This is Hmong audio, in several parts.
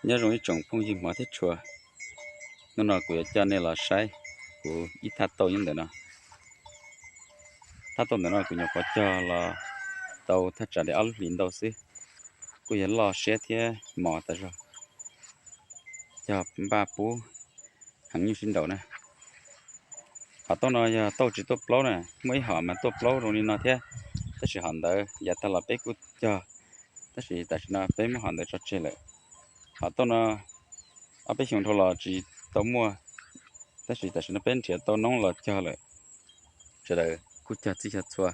Nyob zoo ib tsoom phooj ywg hmov thiab tshua, hnub no kuv yuav coj nej los saib kuv ib thaj tauj nyob ntawm no. Thaj tauj ntawm no kuv nyuam qhuav cog los tau thaj tsam li ob lub hlis ntau xwb, kuj yog loj siab thiab mos tas zog, cog npaj pub heev nyuj sib nraus na. Hom tauj no yog tauj tsis tuaj plaub na, muaj ib hom mas tuaj plaub zoo li no thiab, tab sis hom ntawd yav tag los peb kuj cog, tab sis tam sim no peb muab hom ntawd tso tseg lawm. Hom tauj no ob peb xyoos dhau los tsis tau muaj, tab sis tam sim no peb nrhiav tau noob los cog lawm. Sawv daws kuj cog txij xyov txhua,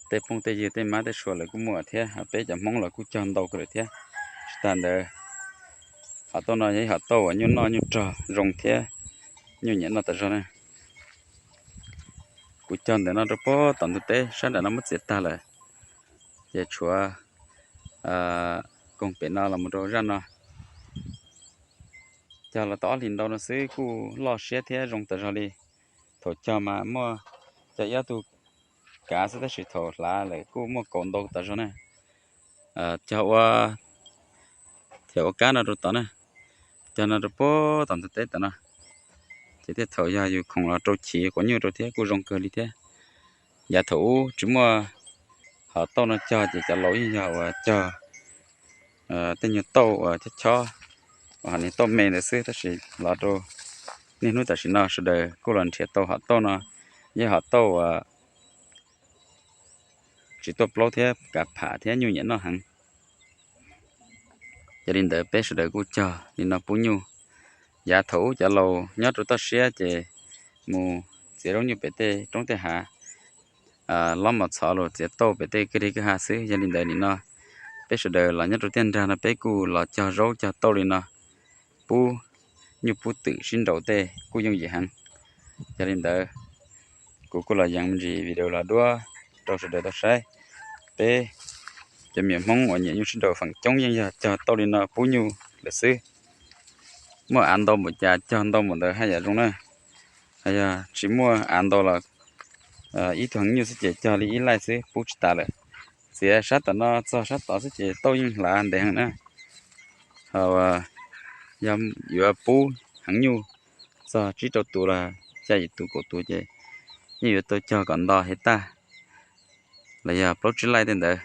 tej phooj tej ywg tej mab tej sua lawv kuj muaj thiab, peb cov Hmoob los kuj cog ntau kawg lawm thiab. Tsis tas ntawd, hom tauj no yog ib hom tauj uas nyuj noj nyuj rog zoo thiab nyuj nyiam noj tas zog na. Kuv cog ntawm no rau puag tom ntug teb, sab nram no muab txiav tag lawm, ces tshuav koog pem no los mus rau zaj no. Cog los tau ob hlis ntau no xwb kuj loj siab thiab zoo tas zog li. Thaum cog mas muaj cog ib ob tug kav xwb, tab sis thaum hlav lawm kuj muaj kaus ntau tas zog na. Cog ua, thiaj ua kab no rau tod na, cog no rau puag tom ntug teb tom no, ces thiaj thaum yog yus khoom los rau chiv quav nyuj rau thiab kuj zoo kawg li thiab. Yav thaum ub tsis muaj hom tauj no cog ces cov laus yeej yog uas cog tej nyuag tauj uas chob chob, uas hom niag tauj me ntawd xwb, tab sis los rau niaj hnub tam sim no sawv daws kuj los nrhiav tau hom tauj no, yog hom tauj uas tsis tuaj plaub thiab kav pham thiab nyuj nyiam noj heev. Yog li ntawd peb sawv daws kuj cog li no pub nyuj. Yav thaum ub cov laus nyob rau toj siab ces mus txiav zaub nyuj pem tej roob tej hav, lob mos txhov los txiav tauj pem tej kwj deg kwj ha xwb. Yog li ntawd nim no peb sawv daws los nyob rau tiaj nrag no peb kuj los cog zaub cog tauj li no pub nyuj pub twm sib nraus tej kuj yooj yim heev. Yog li ntawd kuv kuj los yees me ntsis video los duab rau sawv daws tau saib. Peb cov me nyuam Hmoob uas nyiam nyuj sib nraus feem coob yeej yog cog tauj li no pub nyuj lawm xwb. Muaj av ntau npaum cas cog ntau npaum ntawd haj yam zoo na. Hos yog tsis muaj av ntau los ib tug heev nyuj xwb ces cog li ib laij xwb pub tsis tas lawm. Txiav sab tom no txog sab tod xwb ces tauj yeej hlav ntev heev na. Ho yog yuav pub heev nyuj txog tsib rau tus los xya yim tus kaum tus ces yeej yuav tau cog kom nto hev tag los yog plaub tsib laij tej ntawd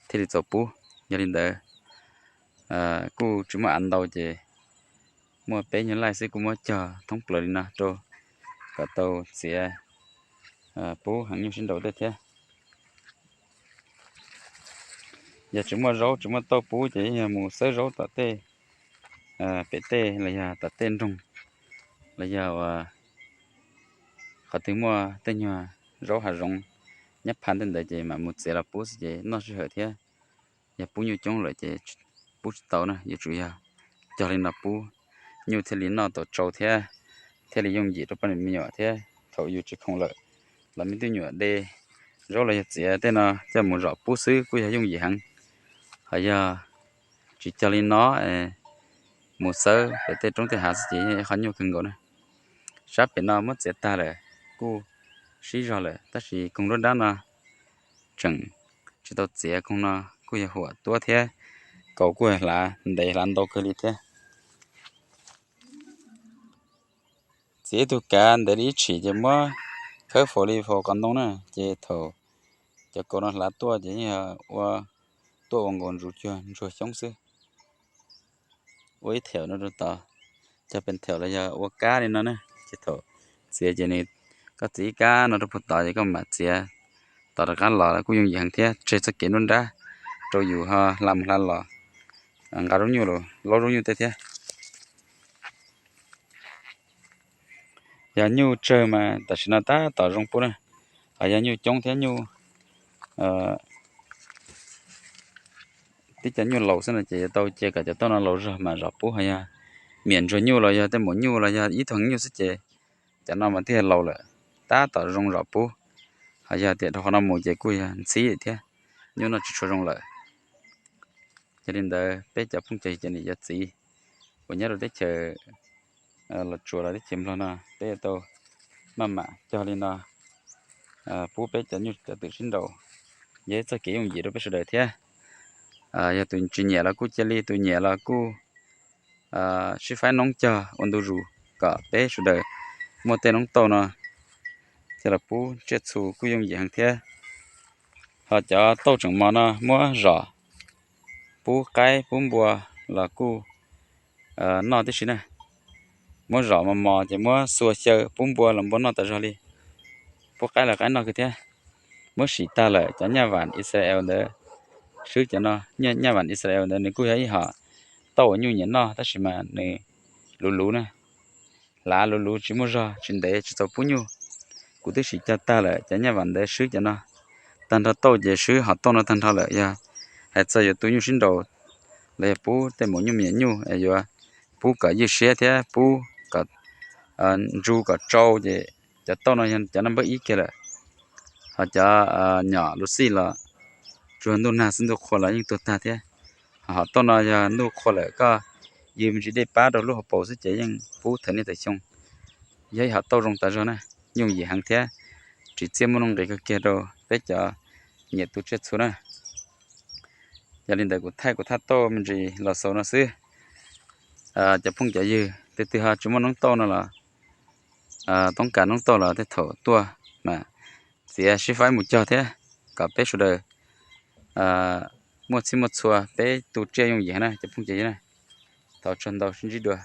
thiaj li txaus pub. Yog li ntawd kuj tsis muaj av ntau ces muaj peb nyuag laij xwb kuj muab cog thoob plaws li no rau kom tau txiav pub heev nyuj sib nraus tej thiab. Yog tsis muaj zaub tsis muaj tauj pub ces yeej yog mus xawb zaub tom tej pem tej los yog tom tej nroog los yog uas qhov twg muaj tej nyuag zaub hav zoov nyab pha tej ntawd ces mam mus txiav los pub xwb ces noj sij hawm thiab. Yog pub nyuj coob lawm ces pub tsis tau na, yuav tsum yog cog li no pub nyuj thiaj li noj tau tsau thiab, thiaj li yooj yim rau poj niam me nyuam thiab. Thaum yus tsis khoom lawm los me tub nyuam de zaub los yog txiav tej no coj mus zom pub xwb kuj yog yooj yim heev. Ho yog tsis cog li no, mus xawb pem tej roob tej hav xwb ces yog ib qho nyuaj kawg nkaus na. Sab pem no muab txiav tag lawm kuj sib zog lawm tab sis koog nruab nrab no tseem tsis tau txiav, koog no kuj yog huam tuab thiab kaus kuj hlav ntev hlav ntau kawg li thiab. Txiav ib tug kav ntev li ib tshim ces muab khawb faus li faus qos ntoo na, ces thaum cov kaus no hlav tuaj ces yeej yog ua tuaj ua nkaus ntsuag cuag ntsuag xyoob xwb. Ua ib theem no rau tod, cog pes theem los yog ua kab li no na, ces thaum txiav ces nws, koj txiav ib kab no rau puag tod ces koj mam txiav tod rov qab los kuj yooj yim heev thiab tseg txoj kev nruab nrab rau yus ho hla mus hla los nqa zaub nyuj los laub zaub nyuj tej thiab. Yog nyuj tsawg mas tam sim no tab tom zoo pub na, ho yog nyuj coob thiab nyuj tib co nyuj laus xwb no ces yuav tau cia kom cov tauj no laus zog mas zom pub. Ho yog miam ntsuag nyuj los yog tej maum nyuj los yog ib tug heev nyuj xwb ces cov no mas twb yog laus lawm, tab tom zoo zom pub. Ho yog tias rau qhov no mus ces kuj yog ntxhib thiab, nyuj noj tsis tshua zoo lawm. Yog li ntawd peb cov phooj cov ywg cov niam cov txiv uas nyob rau teb chaws Los Tsuas los teb chaws Nplog no peb yuav tau maj mam cog li no pub peb cov nyuj cov twm sib nraus, yog ib txoj kev yooj yim rau peb sawv daws thiab. Yog tus tsis nyiam los kuj cia li, tus nyiam los kuj sib faib noob cog ua ntu zus kom peb sawv daws muaj tej noob tauj no coj los pub tsiaj txhu kuj yooj yim heev thiab. Ho cov tauj tseem mos no muab zom pub qaib pub npua los kuj noj tib si na. Muab zom mos mos ces muab xua xyaw pub npua los npua noj tas zog li, pub qaib los qaib noj kawg thiab. Muab sim tag lawm cov nyaj vam Israel ntawd swb cov no. Nyaj vam Israel ntawd nws kuj yog ib hom tauj uas nyuj nyiam noj tab sis mas nws luv luv na, hlav luv luv tsis muaj zog tsis ntev tsis txaus pub nyuj. Kuv twb sim cog tag lawm cov nyaj vam ntawd swb cov no. Tag nrho tauj ces swb hom tauj no tag nrho lawm. Yog hais txog yuav tu nyuj sib nraus los yog pub tej maum nyuj me nyuam nyuj es yuav pub kom ywj siab thiab pub kom ntsu kom tsau ces cov tauj no yog cov naj npawb ib kiag lawm. Ho cov nyom luv xij los tsuas ntuj nag xwb, ntuj qhua los yeej tuag tag thiab. Ho hom tauj no yog ntuj qhua lawm koj ywg me ntsis dej pab rau lub hauv paus xwb ces yeej pub thaum niaj thaum xyoo. Yog ib hom tauj zoo tas zog na, yooj yim heev thiab tsim txiaj muaj nuj nqis kawg kiag rau peb cov nyiam tu tsiaj txhu na. Yog li ntawd kuv thaij kuv thaj tauj me ntsis los xaus no xwb. Cov phooj cov ywg twg twg ho tsis muaj noob tauj no los toob kas noob tauj los tej thaum tuaj mas txiav sib faib mus cog thiab kom peb sawv daws muaj txhij muaj txhua peb tu tsiaj yooj yim na cov phooj cov ywg na. Thov tsaug ntau, sib ntsib dua.